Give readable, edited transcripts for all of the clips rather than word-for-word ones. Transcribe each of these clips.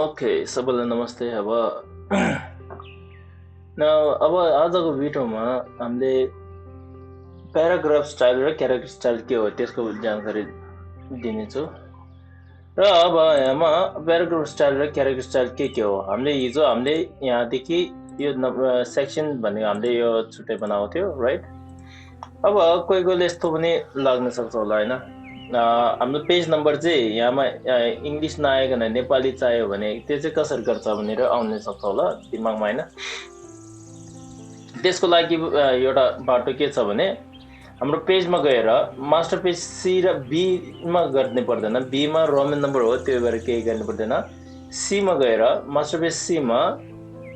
Okay, सबैलाई नमस्ते। अब अब आजको भिडियोमा हामीले प्याराग्राफ स्टाइल र क्यारेक्टर स्टाइल के हो त्यसको जानकारी दिनेछु। र अब यहाँमा प्याराग्राफ स्टाइल र क्यारेक्टर स्टाइल के हो हामीले यहाँदेखि यो सेक्सन भनेको हामीले यो छुट्टै बनाएको थियो, राइट? अब कोहीले यस्तो पनि लाग्न सक्छ होला हैन, हाम्रो पेज नम्बर चाहिँ यहाँमा इङ्ग्लिस नआइकन नेपाली चाहियो भने त्यो चाहिँ कसरी गर्छ भनेर आउन सक्छ होला दिमागमा हैन। त्यसको लागि एउटा बाटो के छ भने हाम्रो पेजमा गएर मास्टर पेज सी र बी मा गर्ने पर्दैन, बी मा रोमन नम्बर हो त्यो भएर केही गर्नु पर्दैन। सी मा गएर मास्टर पेज सी मा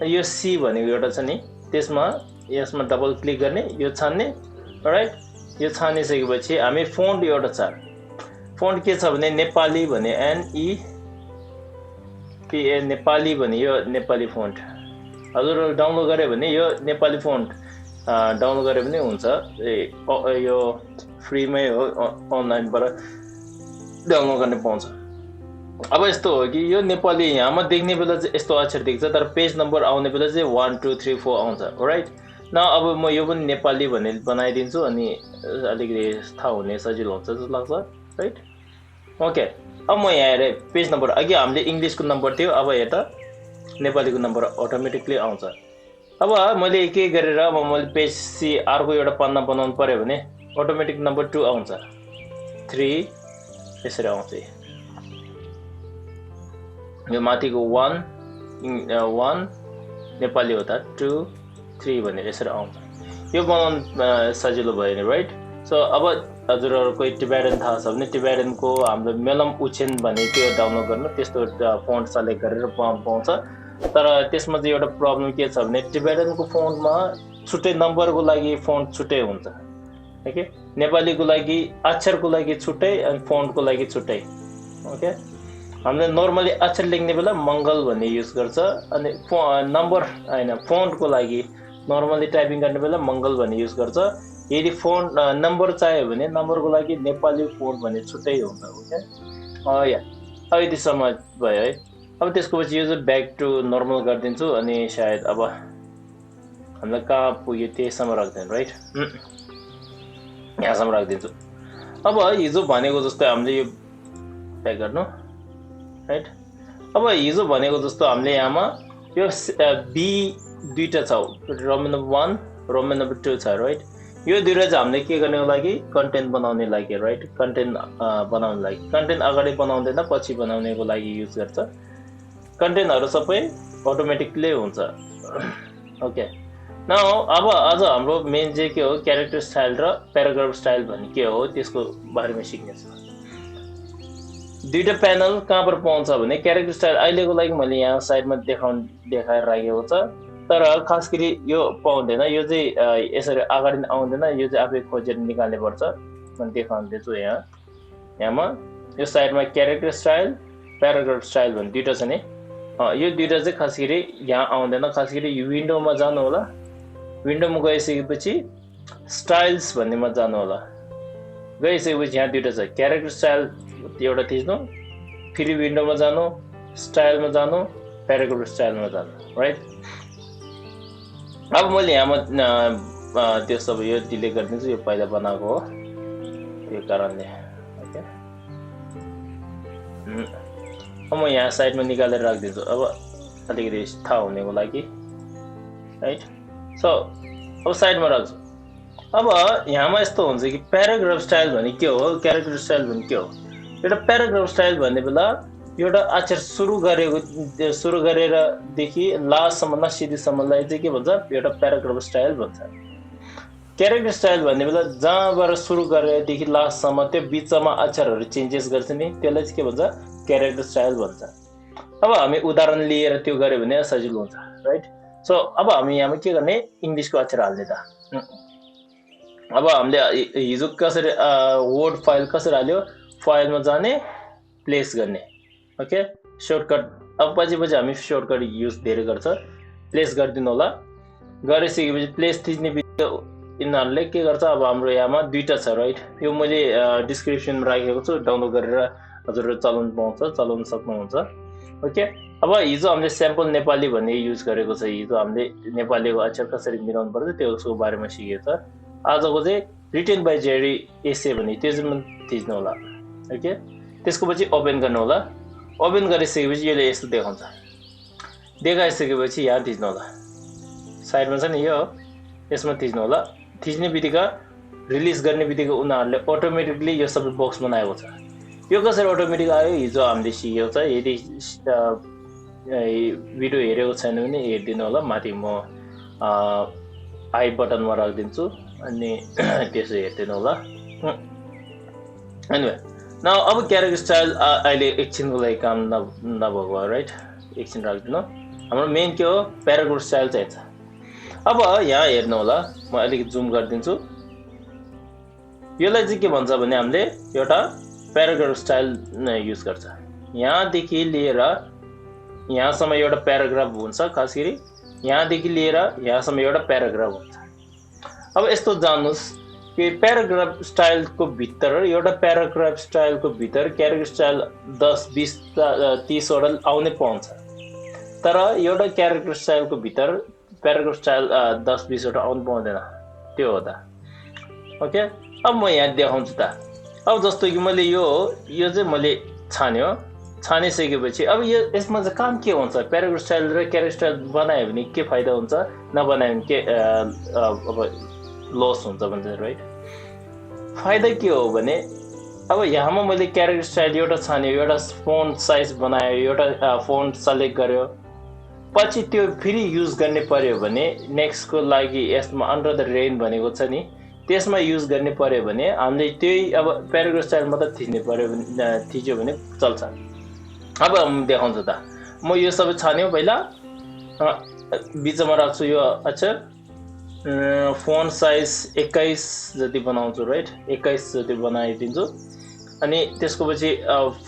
यो सी भनेको एउटा छ नि, त्यसमा यसमा डबल क्लिक गर्ने, यो छान्ने, राइट? यो छानिसकेपछि हामी फोन्ट एउटा छ, फोन्ट के छ भने नेपाली भने NEPA नेपाली भने यो नेपाली फोन्ट। हजुर डाउनलोड गरे भने यो नेपाली फोन्ट डाउनलोड गरे पनि हुन्छ, यो फ्रीमै हो, अनलाइनबाट डाउनलोड गर्ने पाउँछ। अब यस्तो हो कि यो नेपाली यहाँमा देख्ने बेला चाहिँ यस्तो अक्षर देख्छ, तर पेज नम्बर आउने बेला चाहिँ 1 2 3 4 आउँछ, राइट? न अब म यो पनि नेपाली भनेर बनाइदिन्छु, अनि अलिकति थाहा हुने सजिलो हुन्छ जस्तो लाग्छ, राइट? ओके, अब म यहाँ हेरेँ पेज नम्बर, अघि हामीले इङ्ग्लिसको नम्बर थियो, अब हेर्दा नेपालीको नम्बर अटोमेटिकली आउँछ। अब मैले के गरेर अब मैले पेज सी अर्को एउटा पन्ना बनाउनु पर्यो भने अटोमेटिक नम्बर 2 आउँछ, 3 यसरी आउँछ। यो माथिको 1 नेपाली हो त 2 3 भनेर यसरी आउँछ। यो बनाउनु सजिलो भयो नि, राइट? सो अब हजुरहरू कोही टिबेटन थाहा छ भने टिबेटनको हाम्रो मेलम उछेन भने त्यो डाउनलोड गर्नु, त्यस्तो फोन्ट सेलेक्ट गरेर पाउँछ। तर त्यसमा चाहिँ एउटा प्रब्लम के छ भने टिबेटनको फोन्टमा छुट्टै नम्बरको लागि फोन्ट छुट्टै हुन्छ, ओके? नेपालीको लागि अक्षरको लागि छुट्टै अनि फोन्टको लागि छुट्टै, ओके? हामीले नर्मली अक्षर लेख्ने बेला मङ्गल भन्ने युज गर्छ, अनि नम्बर हैन फोन्टको लागि नर्मली टाइपिङ गर्ने बेला मङ्गल भन्ने युज गर्छ। यदि फोन्ट नम्बर चाहियो भने नम्बरको लागि नेपाली फोन्ट भन्ने छुट्टै हुन्छ, ओके? या अब यति समझ भयो है। अब त्यसको पछि यो चाहिँ ब्याक टु नर्मल गरिदिन्छु, अनि सायद अब हामीलाई कहाँ पुग्यो त्यहीसम्म राख्दैन, राइट? यहाँसम्म राखिदिन्छु। अब हिजो भनेको जस्तो हामीले यो ब्याक गर्नु, राइट? अब हिजो भनेको जस्तो हामीले यहाँमा यो बी दुईटा छ, रोमन नम्बर 1 रोमन नम्बर 2 छ, राइट? यो दुईटा चाहिँ हामीले के गर्नको लागि कन्टेन्ट बनाउने लागि, राइट? कन्टेन्ट बनाउनको लागि, कन्टेन्ट अगाडि बनाउँदैन पछि बनाउनेको लागि युज गर्छ। कन्टेन्टहरू सबै अटोमेटिकली हुन्छ, ओके? नाउ अब आज हाम्रो मेन चाहिँ के हो, क्यारेक्टर स्टाइल र प्याराग्राफ स्टाइल भन्ने के हो त्यसको बारेमा सिक्नेछ। दुईटा प्यानल कहाँबाट पाउँछ भने क्यारेक्टर स्टाइल अहिलेको लागि मैले यहाँ साइडमा देखाएर राखेको छ, तर खास गरी यो पाउँदैन, यो चाहिँ यसरी अगाडि आउँदैन, यो चाहिँ आफै खोजेर निकाल्ने पर्छ। म देखाउँदैछु यहाँमा यो साइडमा क्यारेक्टर स्टाइल प्याराग्राफ स्टाइल भन्ने दुईटा छ नि, यो दुईटा चाहिँ खास गरी यहाँ आउँदैन। खास गरी यो विन्डोमा जानु होला, विन्डोमा गइसकेपछि स्टाइल्स भन्नेमा जानु होला, गइसकेपछि यहाँ दुईटा छ, क्यारेक्टर स्टाइल एउटा थिच्नु, फेरि विन्डोमा जानु, स्टाइलमा जानु, प्याराग्राफ स्टाइलमा जानु, राइट? अब मैले यहाँमा त्यो सब यो डिलिट गरिदिन्छु, यो पहिला बनाएको हो यो कारणले, ओके? अब म यहाँ साइडमा निकालेर राखिदिन्छु, अब अलिकति थाहा हुनेको लागि, राइट? सो अब साइडमा राख्छु। अब यहाँमा यस्तो हुन्छ कि प्याराग्राफ स्टाइल भने के हो, क्यारेक्टर स्टाइल भने के हो? एउटा प्याराग्राफ स्टाइल भन्ने बेला एउटा अक्षर सुरु गरेरदेखि लास्टसम्म नसिधीसम्मलाई चाहिँ के भन्छ, एउटा प्याराग्राफ स्टाइल भन्छ। क्यारेक्टर स्टाइल भन्ने बेला जहाँबाट सुरु गरेदेखि लास्टसम्म त्यो बिचमा अक्षरहरू चेन्जेस गर्छ नि, त्यसलाई चाहिँ के भन्छ, क्यारेक्टर स्टाइल भन्छ। अब हामी उदाहरण लिएर त्यो गऱ्यो भने सजिलो हुन्छ, राइट? सो अब हामी यहाँमा के गर्ने, इङ्ग्लिसको अक्षर हाल्ने त। अब हामीले हिजो कसरी वर्ड फाइल कसरी हाल्यो, फाइलमा जाने, प्लेस गर्ने, ओके? सर्टकट अब पछि हामी सर्टकट युज धेरै गर्छ, प्लेस गरिदिनु होला। गरिसकेपछि प्लेस थिच्ने बित्तिकै यिनीहरूले के गर्छ, अब हाम्रो यहाँमा दुईटा छ, राइट? यो मैले डिस्क्रिप्सनमा राखेको छु, डाउनलोड गरेर हजुरहरू चलाउन सक्नुहुन्छ। ओके अब हिजो हामीले स्याम्पल नेपाली भन्ने युज गरेको छ हिजो हामीले नेपालीको अक्षर कसरी मिलाउनु पर्छ त्यसको बारेमा सिकेको छ आजको चाहिँ रिटेन बाई जेरी एसे भन्ने त्यो चाहिँ थिच्नु होला ओके त्यसको पछि ओपन गर्नु होला ओपन गरिसकेपछि यसले यस्तो देखाउँछ देखाइसकेपछि यहाँ थिच्नु होला साइडमा छ नि यो यसमा थिच्नु होला थिच्ने बित्तिकै रिलिज गर्ने बित्तिकै उनीहरूले अटोमेटिकली यो सबै बक्स बनाएको छ यो कसरी अटोमेटिक आयो हिजो हामीले सिकेको छ यदि भिडियो हेरेको छैन भने हेरिदिनु होला माथि म आई बटनमा राखिदिन्छु अनि त्यसो हेरिदिनु होला एनिवे न अब क्यारेक्टर स्टाइल अहिले एकछिनको लागि काम नभएको राइट एकछिन राखिदिनु हाम्रो मेन के हो प्याराग्राफ स्टाइल चाहिँ छ अब यहाँ हेर्नु होला म अलिकति जुम गरिदिन्छु यसलाई चाहिँ के भन्छ भने हामीले एउटा प्याराग्राफ स्टाइल युज गर्छ यहाँदेखि लिएर यहाँसम्म एउटा प्याराग्राफ हुन्छ खास गरी यहाँदेखि लिएर यहाँसम्म एउटा प्याराग्राफ हुन्छ अब यस्तो जान्नुहोस् कि प्याराग्राफ स्टाइलको भित्र एउटा प्याराग्राफ स्टाइलको भित्र क्यारेक्टर स्टाइल 10 20 30 वटा आउनै पाउँछ तर एउटा क्यारेक्टर स्टाइलको भित्र प्याराग्राफ स्टाइल 10 20 वटा आउनु पाउँदैन त्यो हो त ओके अब म यहाँ देखाउँछु त अब जस्तो कि मैले यो चाहिँ मैले छान्यो छानिसकेपछि अब यसमा चाहिँ काम के हुन्छ प्याराग्राफ स्टाइल र क्यारेक्टर स्टाइल बनायो भने के फाइदा हुन्छ नबनायो भने के अब लस हुन्छ भन्छ राइट फाइदा के हो भने अब यहाँमा मैले क्यारेक्टर स्टाइल एउटा छान्यो एउटा फोन्ट साइज बनायो एउटा फोन्ट सेलेक्ट गर्यो पछि त्यो फेरि युज गर्ने पर्यो भने नेक्स्टको लागि यसमा अन्डर द रेन भनेको छ नि त्यसमा युज गर्ने पर्यो भने हामीले त्यही अब प्याराग्राफ स्टाइल मात्र थिच्नु पर्यो भने थिच्यो भने चल्छ अब म देखाउँछु त म यो सबै छान्यो पहिला बिचमा राख्छु यो अक्षर फोन्ट साइज 21 जति बनाउँछु राइट 21 जति बनाइदिन्छु अनि त्यसको पछि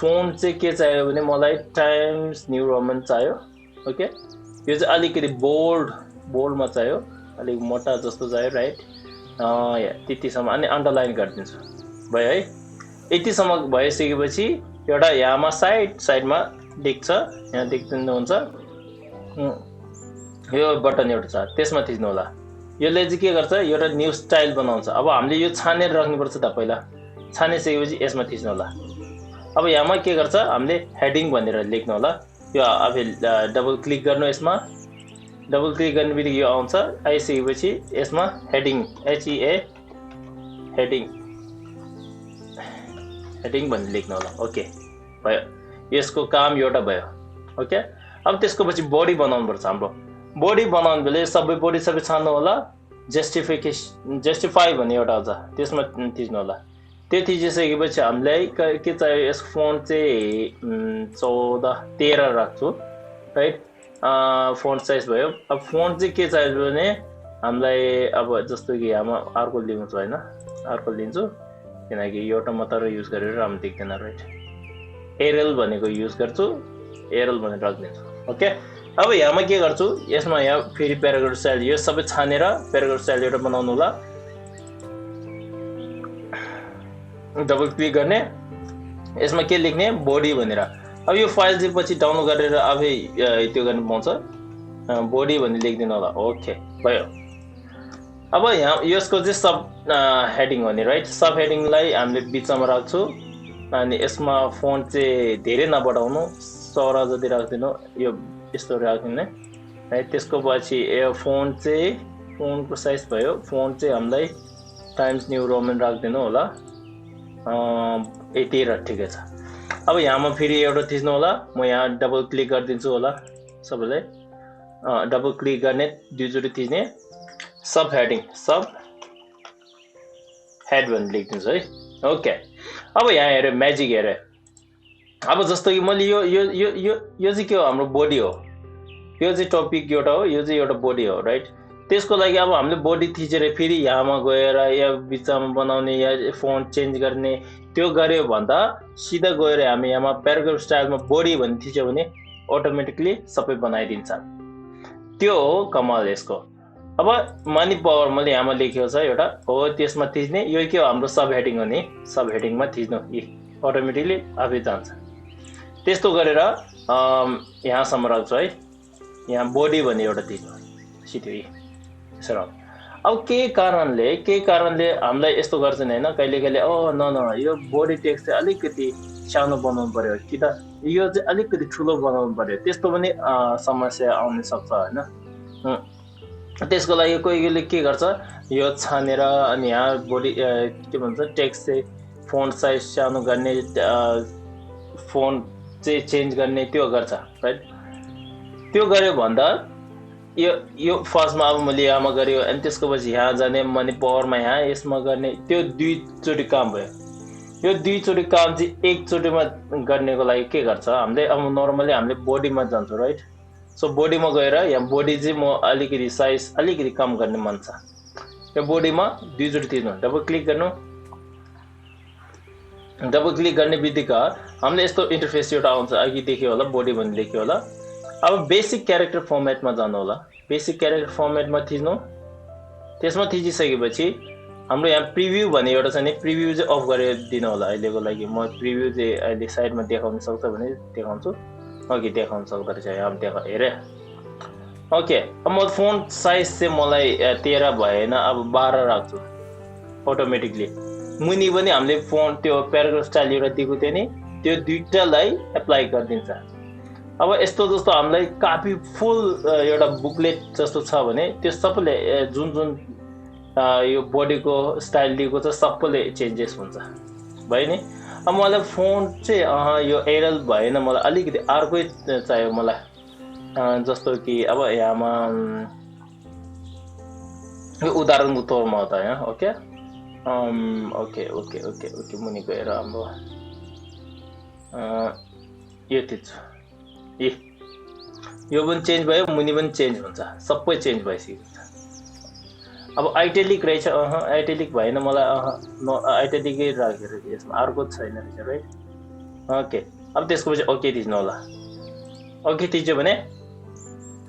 फोन्ट चाहिँ के चाहियो भने मलाई टाइम्स न्यू रोमन चाहियो ओके यो चाहिँ अलिकति बोल्डमा चाहियो अलिक मोटा जस्तो चाहियो राइट त्यतिसम्म अनि अन्डरलाइन गरिदिन्छु भयो है यतिसम्म भइसकेपछि एउटा यहाँमा साइडमा देख्छ यहाँ देख्नुहुन्छ यो बटन एउटा छ त्यसमा थिच्नु होला यसले चाहिँ के गर्छ एउटा न्यू स्टाइल बनाउँछ अब हामीले यो छानेर राख्नुपर्छ त पहिला छानिसकेपछि यसमा थिच्नु होला अब यहाँमा के गर्छ हामीले हेडिङ भनेर लेख्नु होला यो अब डबल क्लिक गर्नु यसमा डबल क्लिक गर्ने बित्तिकै यो आउँछ आइसकेपछि यसमा हेडिङ HEA हेडिङ भन्ने लेख्नु होला ओके भयो यसको काम एउटा भयो ओके अब त्यसको पछि बडी बनाउनु पर्छ हाम्रो बडी बनाउनु बेला सबै छान्नु होला जस्टिफाई भन्ने एउटा आउँछ त्यसमा थिच्नु होला त्यो थिचिसकेपछि हामीलाई के चाहियो यसको फोन्ट चाहिँ 13 राख्छु राइट फोन्ट साइज भयो अब फोन्ट चाहिँ के चाहियो भने हामीलाई अब जस्तो कि यहाँ अर्को लिन्छु होइन अर्को लिन्छु किनकि एउटा मात्र युज गरेर राम्रो देख्दैन राइट एरएल भनेको युज गर्छु एरएल भनेर राखिदिन्छु ओके अब यहाँमा के गर्छु यसमा यहाँ फेरि प्याराग्राफ स्टाइल यो सबै छानेर प्याराग्राफ स्टाइल एउटा बनाउनु होला डबल क्लिक गर्ने यसमा के लेख्ने बडी भनेर अब यो फाइल चाहिँ पछि डाउनलोड गरेर आफै त्यो गर्न पाउँछ बडी भन्ने लेखिदिनु होला ओके भयो अब यहाँ यसको चाहिँ सब हेडिङ हो नि राइट सब हेडिङलाई हामीले बिचमा राख्छु अनि यसमा फोन्ट चाहिँ धेरै नबढाउनु 16 जति राखिदिनु यो यस्तो राखिदिने है त्यसको पछि यो फोन्ट चाहिँ फोन्टको साइज भयो फोन्ट चाहिँ हामीलाई टाइम्स न्यू रोमन राखिदिनु होला 13 ठिकै छ अब यहाँमा फेरि एउटा थिच्नु होला म यहाँ डबल क्लिक गरिदिन्छु होला सबैलाई डबल क्लिक गर्ने दुईचोटि थिच्ने सब हेड भन्ने लेखिदिन्छु है ओके अब यहाँ हेऱ्यो म्याजिक हेऱ्यो अब जस्तो कि मैले यो चाहिँ के हो हाम्रो बडी हो यो चाहिँ टपिक एउटा हो यो चाहिँ एउटा बडी हो राइट त्यसको लागि अब हामीले बडी थिचेर फेरि यहाँमा गएर या बिचमा बनाउने या फोन्ट चेन्ज गर्ने त्यो गर्यो भन्दा सिधा गएर हामी यहाँमा प्याराग्राफ स्टाइलमा बडी भन्ने थिच्यो भने अटोमेटिकली सबै बनाइदिन्छ त्यो हो कमाल यसको अब मनी पावर मैले यहाँमा लेखेको छ एउटा हो त्यसमा थिच्ने यो के हो हाम्रो सब हेडिङ हो नि सब हेडिङमा थिच्नु अटोमेटिकली आफै जान्छ त्यस्तो गरेर यहाँसम्म राख्छु है। यहाँ बडी भन्ने एउटा थिच्नु सिधै यसो अब के कारणले हामीलाई यस्तो गर्छन् हैन, कहिले न यो बडी टेक्स्ट चाहिँ अलिकति सानो बनाउनु पर्यो कि त यो चाहिँ अलिकति ठुलो बनाउनु पर्यो, त्यस्तो पनि समस्या आउन सक्छ हैन। त्यसको लागि कोहीले के गर्छ, यो छानेर अनि यहाँ बडी के भन्छ टेक्स्ट चाहिँ फोन्ट साइज सानो गर्ने, फोन्ट चाहिँ चेन्ज गर्ने त्यो गर्छ राइट। त्यो गर्यो भन्दा यो फर्स्टमा अब मैले यहाँमा गर्यो अनि त्यसको पछि यहाँ जाने मैले पावरमा यहाँ यसमा गर्ने, त्यो दुईचोटि काम भयो। यो दुईचोटि काम चाहिँ एकचोटिमा गर्नेको लागि के गर्छ हामीले, अब नर्मली हामीले बडीमा जान्छौँ राइट। सो बडीमा गएर यहाँ बडी चाहिँ म अलिकति साइज अलिकति कम गर्ने मन छ, यो बडीमा दुईचोटि थिच्नु, डबल क्लिक गर्नु। डबल क्लिक गर्ने बित्तिकै हामीले यस्तो इन्टरफेस एउटा आउँछ, अघि देख्यो होला बडी भन्ने देख्यो होला। अब बेसिक क्यारेक्टर फर्मेटमा जानु होला, बेसिक क्यारेक्टर फर्मेटमा थिच्नु। त्यसमा थिचिसकेपछि हाम्रो यहाँ प्रिभ्यू भन्ने एउटा छ नि, प्रिभ्यू चाहिँ अफ गरेर दिनु होला अहिलेको लागि। म प्रिभ्यू चाहिँ अहिले साइडमा देखाउन सक्छ भने देखाउँछु, अघि देखाउन सक्दो रहेछ यहाँ देखा हेरे। ओके, अब म फोन्ट साइज चाहिँ मलाई 13 भएन, अब 12 राख्छु अटोमेटिकली। मुनि पनि हामीले फोन्ट त्यो प्याराग्राफ स्टाइल एउटा दिएको थियो नि, त्यो दुईटालाई एप्लाई गरिदिन्छ। अब यस्तो जस्तो हामीलाई काफी फुल एउटा बुकलेट जस्तो छ भने त्यो सबैले जुन यो बडीको स्टाइल दिएको छ सबैले चेन्जेस हुन्छ भयो नि। अब मलाई फोन्ट चाहिँ यो एरल भएन, मलाई अलिकति अर्कै चाहियो मलाई, जस्तो कि अब यहाँमा यो उदाहरणको तौरमा हो त यहाँ। Okay okay okay okay okay मुनि गएर हाम्रो यो थिच्छु, यो पनि चेन्ज भयो, मुनि पनि चेन्ज हुन्छ, सबै चेन्ज भइसक्यो। अब आइटेलिक रहेछ, आइटेलिक भएन मलाई, आइटेलिकै राखेर यसमा अर्को छैन रहेछ राइट। ओके, अब त्यसको पछि ओके थिच्नु होला। ओके थिच्यो भने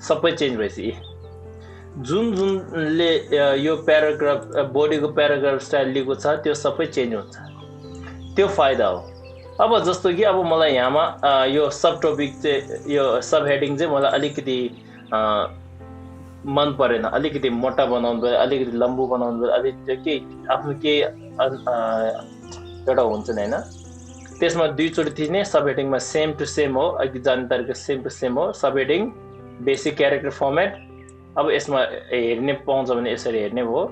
सबै चेन्ज भइसक्यो। जुनले यो प्याराग्राफ बडीको प्याराग्राफ स्टाइल लिएको छ त्यो सबै चेन्ज हुन्छ, त्यो फाइदा हो। अब जस्तो कि अब मलाई यहाँमा यो सब टपिक चाहिँ यो सब हेडिङ चाहिँ मलाई अलिकति मन परेन, अलिकति मोटा बनाउनु पऱ्यो, अलिकति लम्बु बनाउनु पऱ्यो, अलिकति के आफ्नो के एउटा हुन्छ नि होइन। त्यसमा दुईचोटि थिच्ने, सब हेडिङमा सेम टु सेम हो, अघि जाने तरिका सेम टु सेम हो, सब हेडिङ बेसिक क्यारेक्टर फर्मेट। अब यसमा हेर्ने पाउँछ भने यसरी हेर्ने भयो।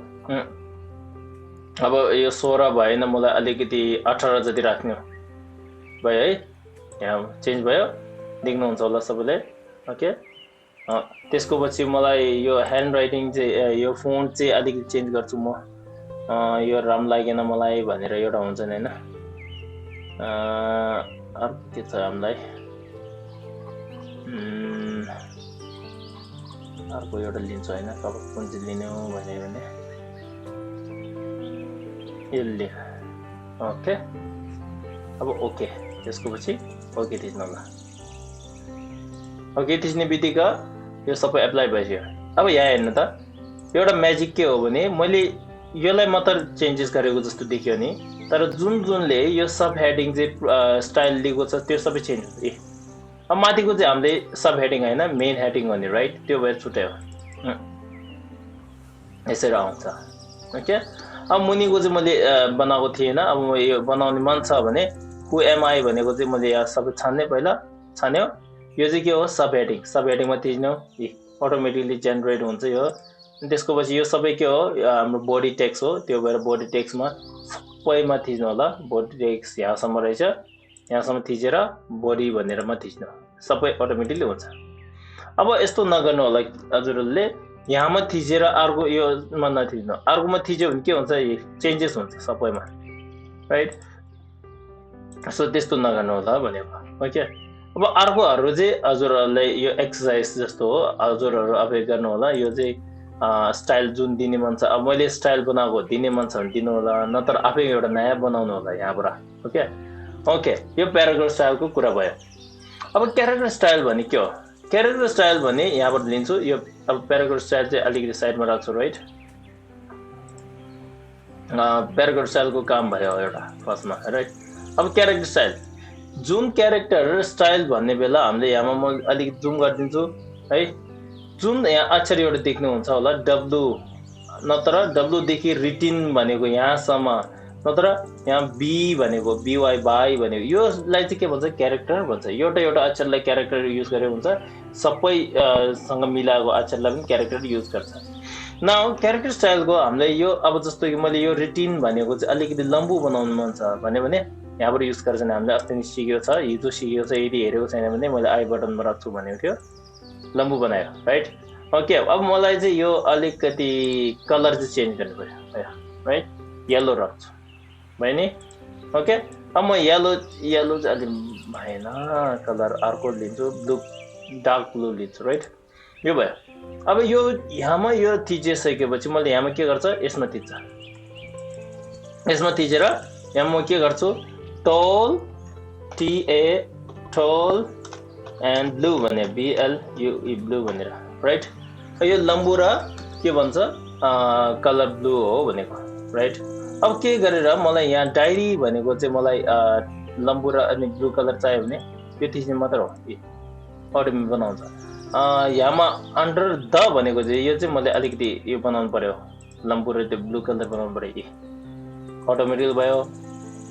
अब यो 16 भएन, मलाई अलिकति 18 जति राख्ने भयो है, यहाँ चेन्ज भयो, देख्नुहुन्छ होला सबैले। ओके, त्यसको पछि मलाई यो ह्यान्ड राइटिङ चाहिँ यो फोन्ट चाहिँ अलिकति चेन्ज गर्छु म, यो राम्रो लागेन मलाई भनेर एउटा हुन्छ नि होइन। अर्को के छ हामीलाई, अर्को एउटा लिन्छु होइन, तपाईँ कुन चाहिँ लिने हो भन्यो भने यो लेख। ओके, अब ओके, त्यसको पछि ओके थिच्नु होला। ओके थिच्ने बित्तिकै यो सबै एप्लाई भइसक्यो। अब यहाँ हेर्नु त, एउटा म्याजिक के हो भने मैले यसलाई मात्र चेन्जेस गरेको जस्तो देखियो नि, तर जुनले यो सब हेडिङ चाहिँ स्टाइल लिएको छ त्यो सबै चेन्ज हुन्छ। अब माथिको चाहिँ हामीले सब हेडिङ होइन, मेन हेडिङ भन्ने राइट, त्यो भएर छुट्यायो यसरी आउँछ। ओके, अब मुनिको चाहिँ मैले बनाएको थिएन, अब म यो बनाउने मन छ भने हु एम आई भनेको चाहिँ मैले यहाँ सबै पहिला छान्यो। यो चाहिँ के हो, सब हेडिङमा थिच्नु, अटोमेटिकली जेनेरेट हुन्छ यो। त्यसको पछि यो सबै के हो, हाम्रो बडी टेक्स्ट हो, त्यो भएर बडी टेक्स्टमा सबैमा थिच्नु होला। बडी टेक्स्ट यहाँसम्म रहेछ, यहाँसम्म थिचेर बडी भनेर थिच्नु, सबै अटोमेटिकली हुन्छ। अब यस्तो नगर्नु होला हजुरहरूले, यहाँमा थिचेर अर्को योमा नथिच्नु, अर्कोमा थिच्यो भने के हुन्छ, चेन्जेस हुन्छ सबैमा राइट। सो त्यस्तो नगर्नु होला भनेको। ओके, अब अर्कोहरू चाहिँ हजुरहरूलाई यो एक्सर्साइज जस्तो हो, हजुरहरू अभ्यास गर्नु होला। यो चाहिँ स्टाइल जुन दिने मन छ, अब मैले स्टाइल बनाएको दिने मन छ भने दिनु होला, नत्र आफै एउटा नयाँ बनाउनु होला यहाँबाट। ओके ओके, यो प्याराग्राफ स्टाइलको कुरा भयो। अब क्यारेक्टर स्टाइल भने के हो, क्यारेक्टर स्टाइल भने यहाँबाट लिन्छु। यो अब प्याराग्राफ स्टाइल चाहिँ अलिकति साइडमा राख्छु राइट। प्याराग्राफ स्टाइलको काम भयो एउटा फर्स्टमा राइट। अब क्यारेक्टर स्टाइल जुन क्यारेक्टर स्टाइल भन्ने बेला हामीले यहाँमा म अलिकति जुम गरिदिन्छु है। जुन यहाँ अक्षर एउटा देख्नुहुन्छ होला डब्लु, नत्र डब्लुदेखि रिटिन भनेको यहाँसम्म, नत्र यहाँ बी भनेको बिवाई बाई भनेको योलाई चाहिँ के भन्छ क्यारेक्टर भन्छ। एउटा एउटा अक्षरलाई क्यारेक्टर युज गरेको हुन्छ, सबै सँग मिलाएको अक्षरलाई पनि क्यारेक्टर युज गर्छ। नाउ क्यारेक्टर स्टाइलको हामीलाई यो अब जस्तो कि मैले यो रिटिन भनेको चाहिँ अलिकति लम्बु बनाउनु मन छ भने यहाँबाट युज गर्छ भने हामीले अस्ति नै सिकेको छ, हिजो सिकेको छ। यदि हेरेको छैन भने मैले आई बटनमा राख्छु भनेको थियो, लम्बु बनायो राइट। ओके, अब मलाई चाहिँ यो अलिकति कलर चाहिँ चेन्ज गर्नु पर्यो राइट, येलो राख्छु भयो नि। ओके, अब म येलो चाहिँ अलि भएन, कलर अर्को लिन्छु, ब्लू डार्क ब्लू लिन्छु राइट। यो भयो। अब यो यहाँमा यो थिचिसकेपछि मैले यहाँमा के गर्छ, यसमा थिच्छ, यसमा थिचेर यहाँ म के गर्छु टोल TA टोल एन्ड ब्लू भने BLUE ब्लू भनेर राइट। यो लम्बु र के भन्छ कलर ब्लू हो भनेको राइट। अब के गरेर मलाई यहाँ डायरी भनेको चाहिँ मलाई लम्बु र अनि ब्लू कलर चाहियो भने यो थिच्ने मात्र हो, अटोमेटिक बनाउँछ। यहाँमा अन्डर द भनेको चाहिँ यो चाहिँ मैले अलिकति यो बनाउनु पर्यो, लम्बु र त्यो ब्लू कलर बनाउनु पर्यो, अटोमेटिक भयो।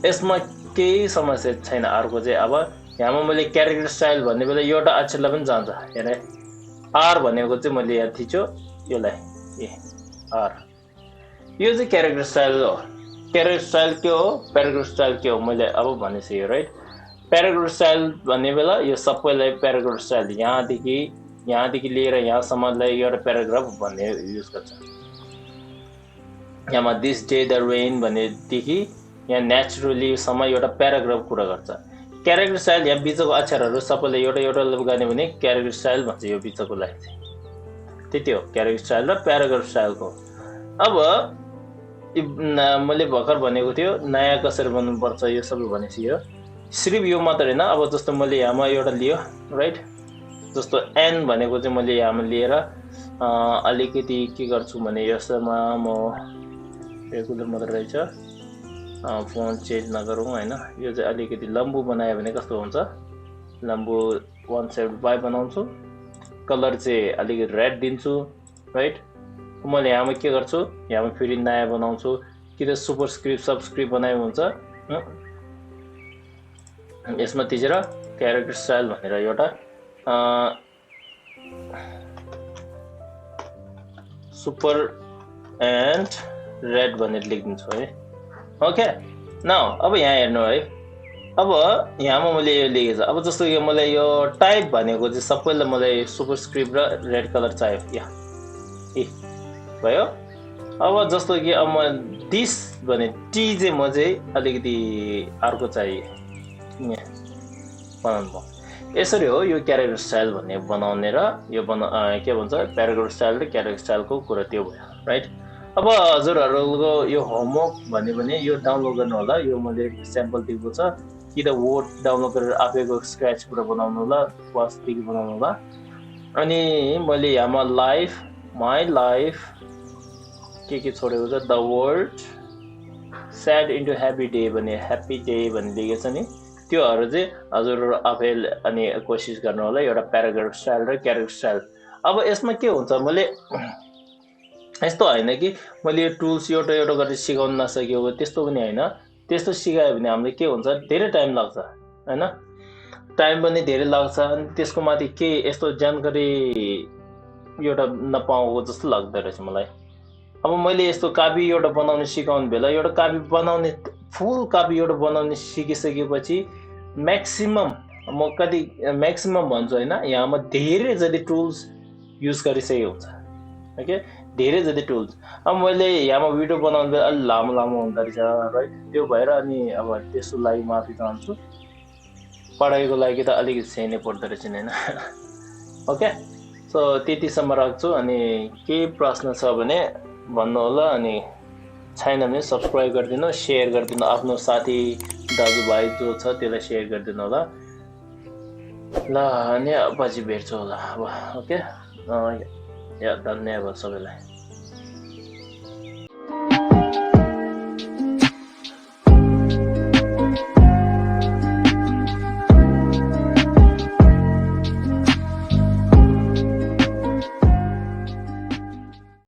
यसमा केही समस्या छैन। अर्को चाहिँ अब यहाँमा मैले क्यारेक्टर स्टाइल भन्ने बेला एउटा अक्षरलाई पनि जान्छ हेरे, आर भनेको चाहिँ मैले यहाँ थिच्यो योलाई आर, यो चाहिँ क्यारेक्टर स्टाइल हो। क्यारेक्टर स्टाइल के हो, प्याराग्राफ स्टाइल के हो मैले अब भनिसकेँ राइट। प्याराग्राफ स्टाइल भन्ने बेला यो सबैलाई प्याराग्राफ स्टाइल यहाँदेखि लिएर यहाँसम्मलाई एउटा प्याराग्राफ भन्ने युज गर्छ। यहाँमा दिस डे द रेन भनेदेखि यहाँ नेचुरलीसम्म एउटा प्याराग्राफ कुरा गर्छ। क्यारेक्टर स्टाइल यहाँ बिचको अक्षरहरू सबैले एउटा एउटा गर्ने भने क्यारेक्टर स्टाइल भन्छ यो बिचकोलाई चाहिँ, त्यति हो क्यारेक्टर स्टाइल र प्याराग्राफ स्टाइलको। अब मैले भर्खर भनेको थियो नयाँ कसरी बनाउनुपर्छ यो सबै भनेपछि यो सिर्फ यो मात्र होइन। अब जस्तो मैले यहाँमा एउटा लियो राइट, जस्तो एन भनेको चाहिँ मैले यहाँमा लिएर अलिकति के गर्छु भने यसमा म रेगुलर मात्र रहेछ, फोन चेन्ज नगरौँ होइन। यो चाहिँ अलिकति लम्बु बनायो भने कस्तो हुन्छ, लम्बु 175 बनाउँछु, कलर चाहिँ अलिकति रेड दिन्छु राइट। मैले यहाँमा के गर्छु, यहाँमा फेरि नयाँ बनाउँछु, कि त सुपरस्क्रिप्ट सबस्क्रिप्ट बनायो हुन्छ। यसमा थिचेर क्यारेक्टर स्टाइल भनेर एउटा सुपर एन्ड रेड भनेर लेखिदिन्छु है। ओके, नाउ अब यहाँ हेर्नु है, अब यहाँमा मैले यो लेखेको छ। अब जस्तो कि मलाई यो टाइप भनेको चाहिँ सबैलाई मलाई सुपरस्क्रिप्ट र रेड कलर चाहियो, यहाँ भयो। अब जस्तो कि अब म दिस भने टी चाहिँ म चाहिँ अलिकति अर्को चाहियो बनाउनु भयो। यसरी हो यो क्यारेक्टर स्टाइल भन्ने बनाउने र यो के भन्छ प्याराग्राफ स्टाइल र क्यारेक्टर स्टाइलको कुरा त्यो भयो राइट। अब हजुरहरूको यो होमवर्क भन्यो भने यो डाउनलोड गर्नु होला, यो मैले स्याम्पल दिएको छ, कि त वर्ड डाउनलोड गरेर आफैको स्क्रैचबाट बनाउनु होला, फर्स्टदेखि बनाउनु होला। अनि मैले यहाँमा लाइफ माई लाइफ के छोडेको छ, the world sad into happy day भने ह्याप्पी डे भन्ने लेखेको छ नि, त्योहरू चाहिँ हजुरहरू आफै अनि कोसिस गर्नु होला एउटा प्याराग्राफ स्टाइल र क्यारेक्टर स्टाइल। अब यसमा के हुन्छ, मैले यस्तो होइन कि मैले यो टुल्स एउटा एउटा गरेर सिकाउन नसकेको, त्यस्तो पनि होइन। त्यस्तो सिकायो भने हामीले के हुन्छ, धेरै टाइम लाग्छ होइन, टाइम पनि धेरै लाग्छ। अनि त्यसको माथि के यस्तो जानकारी एउटा नपाएको जस्तो लाग्दो रहेछ मलाई। अब मैले यस्तो कापी एउटा बनाउने सिकाउने बेला एउटा कापी बनाउने फुल कापी एउटा बनाउने सिकिसकेपछि म्याक्सिमम म कति म्याक्सिमम भन्छु होइन, यहाँमा धेरै जति टुल्स युज गरिसकेको हुन्छ ओके, धेरै जति टुल्स। अब मैले यहाँमा भिडियो बनाउनु बेला अलि लामो हुँदो रहेछ राइट, त्यो भएर अनि अब त्यसको लागि माफी चाहन्छु। पढाइको लागि त अलिकति सही नै पर्दो रहेछ होइन। ओके, सो त्यतिसम्म राख्छु। अनि केही प्रश्न छ भने भन्नु होला, अनि छैन भने सब्सक्राइब गरिदिनु, सेयर गरिदिनु, आफ्नो साथी दाजुभाइ जो छ त्यसलाई सेयर गरिदिनु होला ल। अनि पछि भेट्छु होला अब। ओके, धन्यवाद सबैलाई।